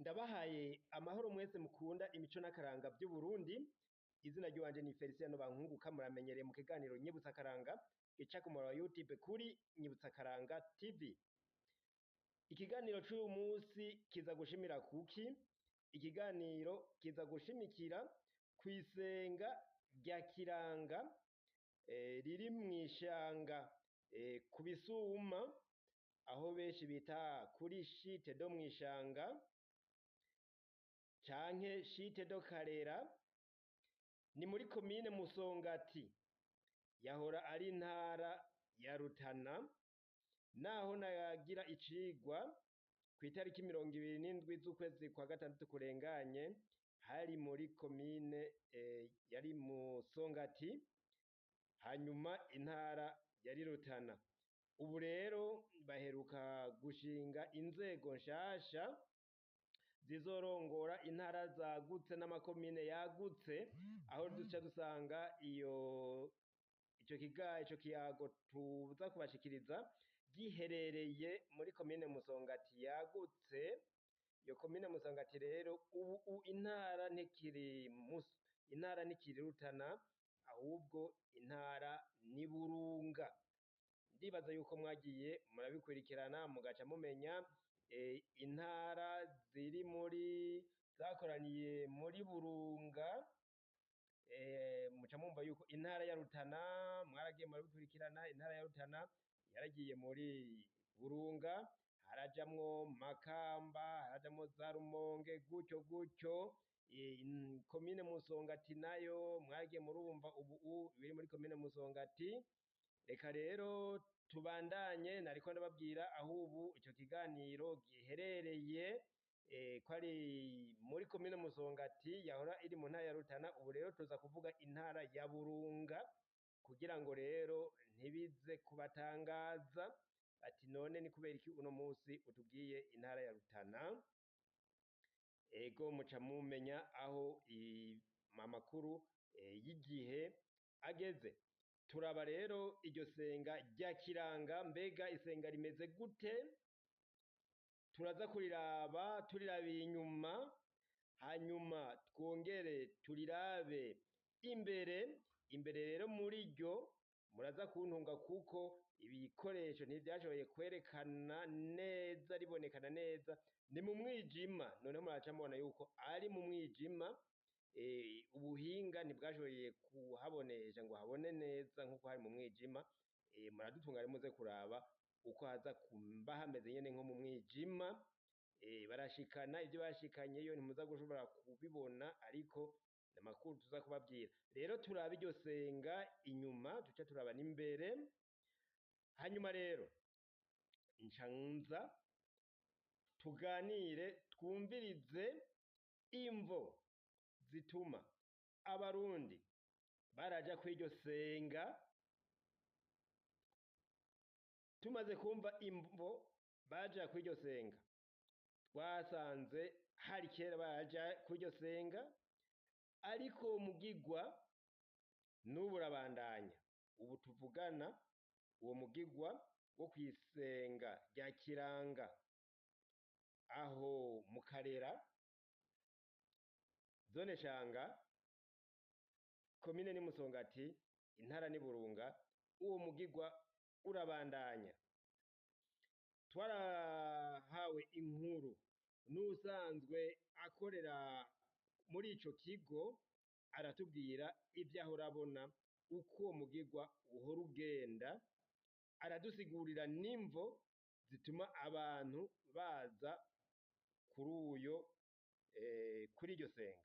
Ndabahaye amahoro mwese mukunda imico n'akaranga vy'Uburundi. Izina ry'iwanje ni Feliciano Bankunguka, muramenyereye mu kiganiro Nyibutsa Akaranga gica ku muhora wa YouTube kuri Nyibutsa Akaranga TV. Ikiganiro c'uyu musi kiza gushimira kuki? Ikiganiro kiza gushimikira kw'isenga rya Kiranga riri mw'ishanga ku Bisuma, aho benshi bita kuri shite do mw'ishanga canke shite do Karera, ni muri komine Musongati, yahora ari intara ya Rutana, naho nagira icigwa kw'itariki 27 z'ukwezi kwa gatandatu kurenganye, hari muri komine yari Musongati, hanyuma intara yari Rutana. Ubu rero baheruka gushinga inzego nshasha zizorongora intara zagutse n'amakomine yagutse, aho duca dusanga iyo ico kiga ico kiyago tuza kubashikiriza giherereye muri komine Musongati yagutse. Iyo komine Musongati rero ubu intara ntikiri intara ntikiri Rutana, ahubwo intara ni Burunga. Ndibaza yuko mwagiye murabikurikirana mugaca mumenya intara ziri muri zakoraniye muri Burunga, muca mumva yuko intara ya Rutana mwaragiye murabikurikirana, intara ya Rutana yaragiye muri Burunga, harajamwo Makamba, harajamwo za Rumonge, gutyo gutyo. Komine Musongati nayo mwagiye murumva ubu biri muri komine Musongati. Reka rero tubandanye, nariko ndababwira aho ubu ico kiganiro giherereye, ko ari muri komine Musongati yahora iri mu ntara ya Rutana. Ubu rero tuza kuvuga intara ya Burunga, kugira ngo rero ntibize kubatangaza ati none ni kubera iki uno musi utubwiye intara ya Rutana. Ego muca mumenya aho amakuru y'igihe ageze. Turaba rero iryo senga rya Kiranga, mbega isenga rimeze gute? Turaza kuriraba turirabiye inyuma, hanyuma twongere turirabe imbere. Imbere rero muri ryo muraza kuntunga, kuko ibikoresho ntivyashoboye kwerekana neza, ribonekana neza, ni mu mwijima. Noneho muraca mubona yuko ari mu mwijima, ubuhinga ntibwashoboye kuhabonesha ngo habone neza nkuko hari mu mwijima. Muradutunga rero muze kuraba uko haza kuba hameze nyene nko mu mwijima. Barashikana ivyo bashikanyeyo ntimuza gushobora kubibona, ariko n'amakuru tuza kubabwira. Rero turaba iryo senga inyuma, duca turaba n'imbere. Hanyuma rero nca nza tuganire, twumvirize imvo zituma abarundi baraja kw'iryo senga. Tumaze kumva imvo baja kw'iryo senga, twasanze hari kera baja kw'iryo senga, ariko mugigwa n'ubu urabandanya. Ubu tuvugana uwo mugigwa wo kw'isenga rya Kiranga aho mu Karera, zone Shanga, komine ni Musongati, intara ni Burunga, uwo mugigwa urabandanya. Twarahawe inkuru n'usanzwe akorera muri ico kigo, aratubwira ivyo ahora abona, uko uwo mugigwa uhora ugenda, aradusigurira n'imvo zituma abantu baza kuri uyo kuri iryo senga.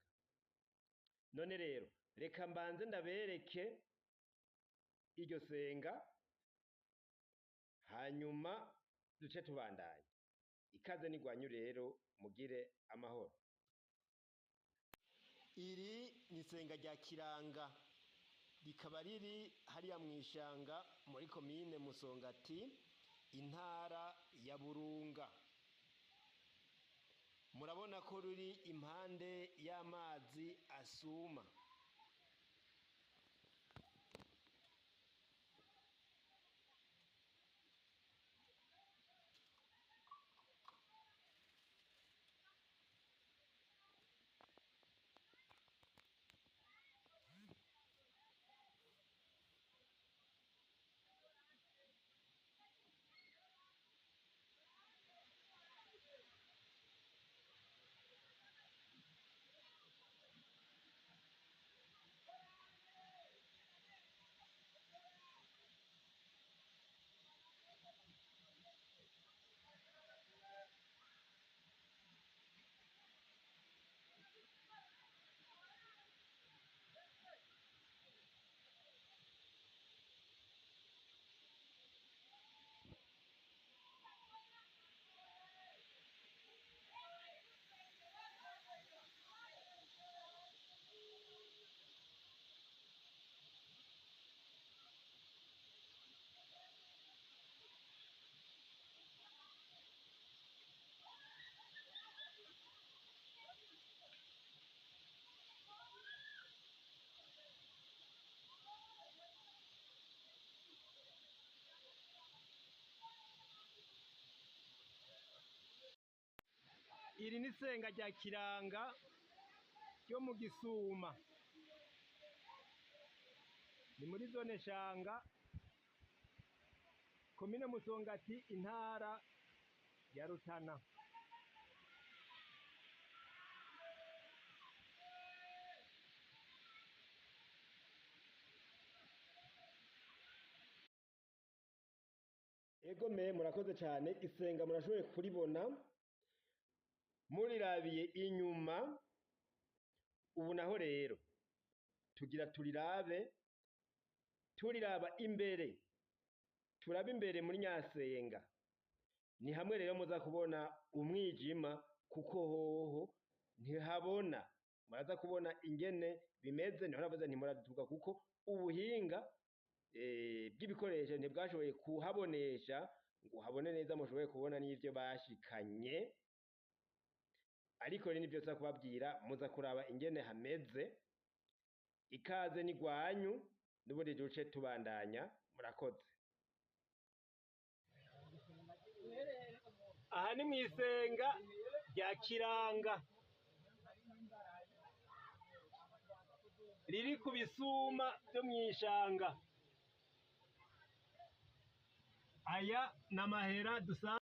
None rero reka mbanze ndabereke iryo senga, hanyuma duce tubandanye. Ikaze n'igwanyu rero, mugire amahoro. Iri ni isenga rya Kiranga, rikaba riri hariya mw'ishanga muri komine Musongati, intara ya Burunga. Murabona ko ruri impande y'amazi asuma. Iri ni isenga rya Kiranga ryo mu Gisuma, ni muri zone Shanga, komine Musongati, intara ya Rutana. Egome murakoze cyane, isenga murashoboye kuribona murirabiye inyuma. Ubu naho rero tugira turirabe, turiraba imbere, turaba imbere muri nyasenga. Ni hamwe rero muza kubona umwijima, kuko hoho ntihabona. Muraza kubona ingene bimeze, niho navuze nti muradutuka, kuko ubuhinga bw'ibikoresho ntibwashoboye kuhabonesha ngo habone neza, mushoboye kubona n'ivyo bashikanye. Ariko rero nivyo tuza kubabwira, muza kuraba ingene hameze. Ikaze ni gwanyu, n'ubundi duce tubandanya. Murakoze. Aha ni mw'isenga rya Kiranga riri ku bisuma vyo mw'ishanga. Aya ni amahera dusa.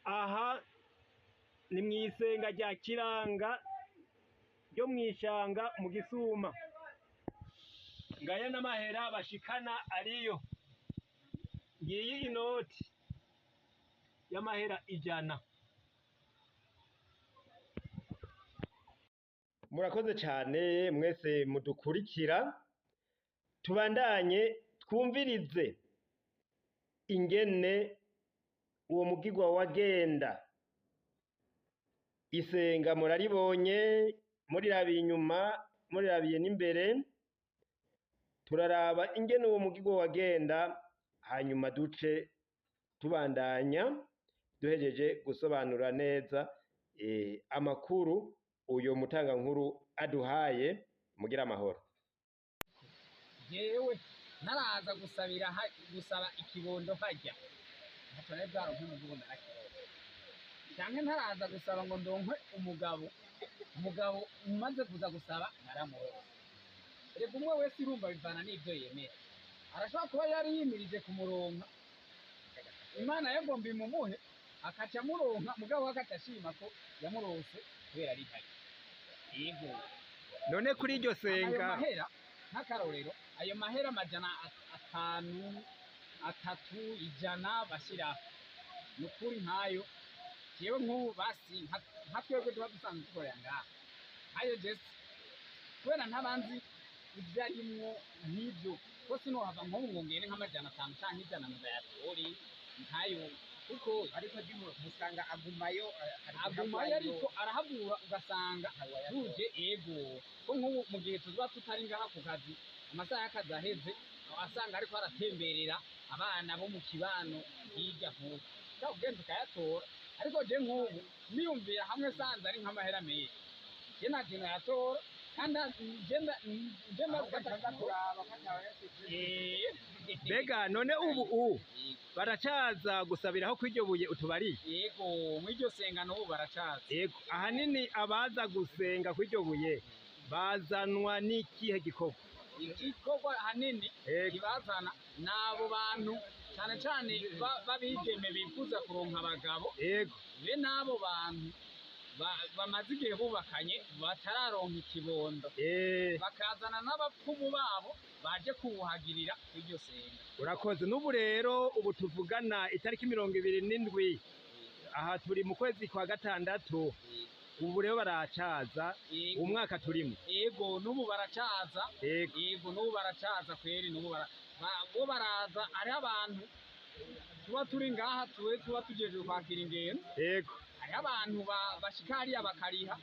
Aha ni mw'isenga rya Kiranga ryo mw'ishanga mu Gisuma. Ngaya n'amahera bashikana ariyo. Ngiyi inoti y'amahera 100. Murakoze cyane mwese mudukurikira, tubandanye twumvirize ingene uwo mugigwa wagenda. Isenga muraribonye, murirabiye inyuma, murirabiye n'imbere. Turaraba ingene uwo mugigwa wagenda, hanyuma duce tubandanya duhejeje gusobanura neza amakuru uyo mutangankuru aduhaye. Mugira amahoro. Jewe naraza gusabira gusaba ikibondo hajya ntaco nari bwaronke umugabo narakironka, canke ntaraza gusaba ngo ndonke umugabo, umugabo umaze kuza gusaba naramuronka. Erega umwe wese urumva bivana n'ivyo yemera. Arashobora kuba yari yimirije kumuronka, Imana yagomba imumuhe akaca amuronka, mugabo we akaca ashima ko yamuronse kubera ari hajya. Yego. None kuri iryo Ayo senga mahera nk'akarorero, ayo mahera 500, 300, 100 bashyiraho, ni ukuri nkayo jewe nk'ubu basi nka twebwe tuba dusanzwe dukorera ngaha, nkayo jesi kubera ntabanzi ibyo arimwo nk'ibyo ko sinohava nk'ubu ngo ngende nka500 canke 100 ndayatori nkayo, kuko ariko musanga agumayo, agumayo ariko arahabura, ugasanga tuje ego ko nk'ubu mu gihe tuba tutari ngaha ku kazi, amasaha y'akazi aheze, asanga ariko aratemberera abana bo mu kibano hirya nk'ubu, ushobora kugenda ukayatora. Ariko je nk'ubu niyumvira hamwe sanze ari nk'amahera menshi, je nta kintu yatora, kandi nje Mbega none ubu baracaza gusabiraho kw'iryo buye utubariye? Yego, mw'iryo senga n'ubu baracaza. Yego, ahanini abaza gusenga kw'iryo buye bazanwa n'ikihe gikorwa? Igikorwa ahanini kibazana n'abo bantu cyane cyane b'abigeme bifuza kuronka abagabo. Yego. Be n'abo bantu bamaze igihe bubakanye batararonka ikibondo, bakazana n'abapfumu babo baje kuwuhagirira kw'iryo senga. Urakoze. N'ubu rero ubu tuvugana itariki 27, aha turi mu kwezi kwa gatandatu, ubu rero baracaza umwaka turimo. Yego, n'ubu baracaza. Yego. Yego, n'ubu baracaza kweri, n'ubu bo baraza. Hariho abantu tuba turi ngaha tuwe tuba tugejeje kwakira ingendo. Yego. Hariho abantu bashika hariya bakariha,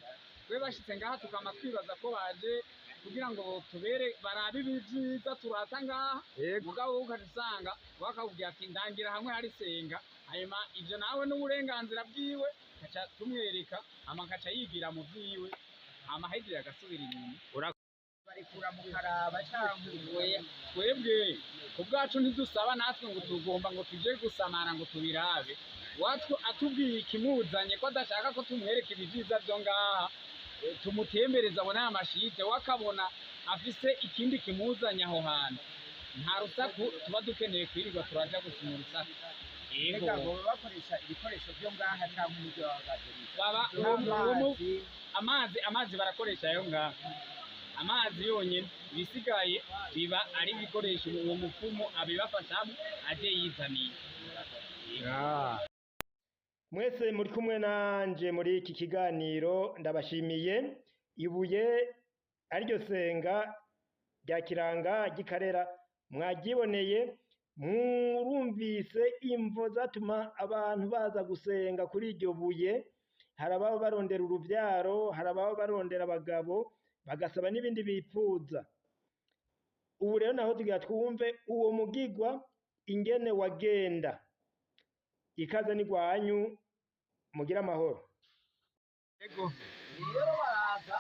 twe bashitse ngaha tukama twibaza ko baje kugira ngo tubere barabe ibyiza turata ngaha. Yego. Mugabo wowe ukaca usanga bakakubwira ati ndangira hamwe hari senga, hanyuma ivyo nawe n'uburenganzira bwiwe kaca tumwereka, hama akaca yigira mu vyiwe, hama ahejeje agasubira inyuma. Barikura mu karaba cyangwa Twebwe ku bwacu ntidusaba natwe ngo tugomba ngo tuje gusamara ngo tubirabe. Watwe atubwiye ikimuzanye ko adashaka ko tumwereka ibivyiza vyo ngaha, tumutembereza abone aya mashite, we akabona afise ikindi kimuzanye aho hantu, nta rusaku tuba dukeneye kwirirwa turaja gusuma urusaku. Yego. Mbega ngo baba bakoresha ibikoresho byo ngaha cyangwa uburyo baba bwazanye? Baba Nk'amazi? Amazi barakoresha ayo ngaho, amazi yonyene. Ibisigaye biba ari ibikoresho uwo mupfumu abibafashamo aje yizaniye. Mwese muri kumwe nanje muri iki kiganiro, ndabashimiye. Ibuye ariryo senga rya Kiranga ry'ikarera mwaryiboneye, murumvise imvo zatuma abantu baza gusenga kuri iryo buye. Hari ababa barondera uruvyaro, hari ababa barondera abagabo, bagasaba n'ibindi bipfuza. Ubu rero naho tugira twumve uwo mugigwa ingene wagenda. Ikaze ni rwanyu, mugire amahoro. Ego. Rero baraza,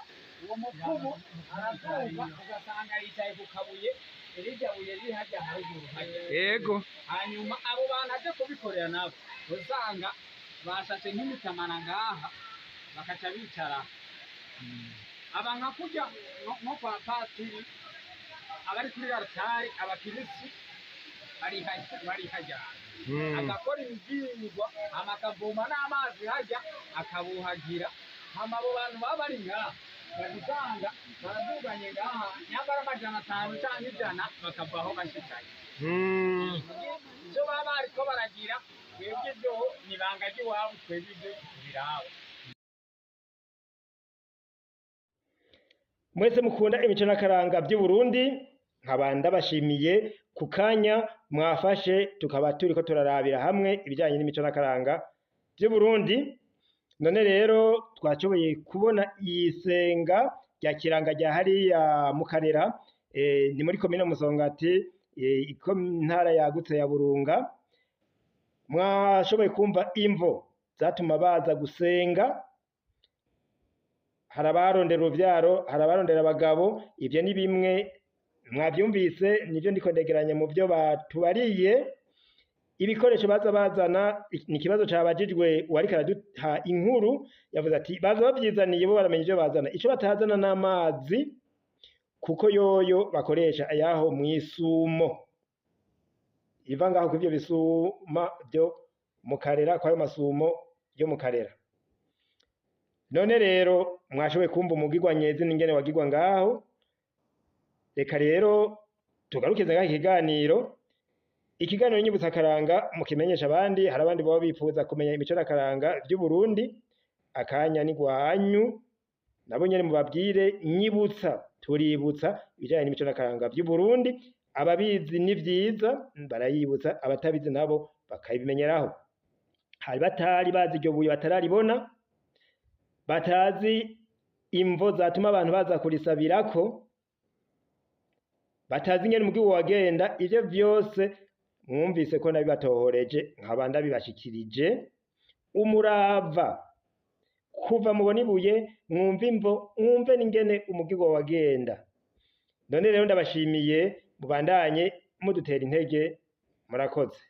uwo mupfumu arazuka, ugasanga yicaye ku kabuye, irirya buye riri harya haruguru harya. Yego. Hanyuma abo bantu aje kubikorera nabo usanga bashashe nk'imitamana ngaha, bakaca bicara aba nka kurya nko kwa patiri abari kuri aritari, abakirisi bari hajya, agakora imibyimigwa, hama akavoma n'amazi hajya akabuhagira. Hama abo bantu baba bari ngaha bagasanga baraduganye ngaha nyambara 500 canke 100, bakavaho bashikaye. Ivyo baba bariko baragira, twebwe ivyo ni ibanga ry'iwabo, twebwe ivyo tubiraba. Mwese mukunda imico n'akaranga by'Uburundi, nkaba ndabashimiye ku kanya mwafashe, tukaba turiko turarabira hamwe ibijyanye n'imico n'akaranga by'Uburundi. None rero twashoboye kubona isenga rya Kiranga rya hariya mu Karera, ni muri komine Musongati, intara yagutse ya Burunga. Mwashoboye kumva imvo zatuma baza gusenga. Hari abarondera uruvyaro, hari abarondera abagabo. Ivyo ni bimwe mwavyumvise, nivyo ndiko ndegeranya mu byo batubariye. Ibikoresho baza bazana ni ikibazo cabajijwe uwariko araduha inkuru, yavuze ati baza bavyizaniye, bo baramenya ivyo bazana. Ico batazana n'amazi, kuko yoyo bakoresha ayaho mw'isumo iva ngaho kw'ivyo bisuma vyo mu Karera, kwayo masumo yo mu Karera. None rero mwashoboye kumva umugigwa nyezi n'ingene wagigwa ngaho. Reka rero tugarukize ngaho ikiganiro. Ikiganiro nyibutsa akaranga, mukimenyesha abandi. Hari abandi baba bifuza kumenya imico n'akaranga vy'Uburundi. Akanya ni rwanyu, nabo nyene mubabwire. Nyibutsa, tuributsa ibijanye n'imico n'akaranga vy'Uburundi. Ababizi ni vyiza barayibutsa, abatabizi nabo bakabimenyeraho. Hari batari bazi iryo buye, batararibona, batazi imvo zatuma abantu baza kurisabirako, batazi ingene umugihugu wagenda. Ivyo vyose mwumvise ko nabibatohoreje, nkaba ndabibashikirije umurava. Kuva mubona ibuye, mwumve imvo, mwumve n'ingene umugigo wagenda. None rero ndabashimiye, mubandanye mudutera intege. Murakoze.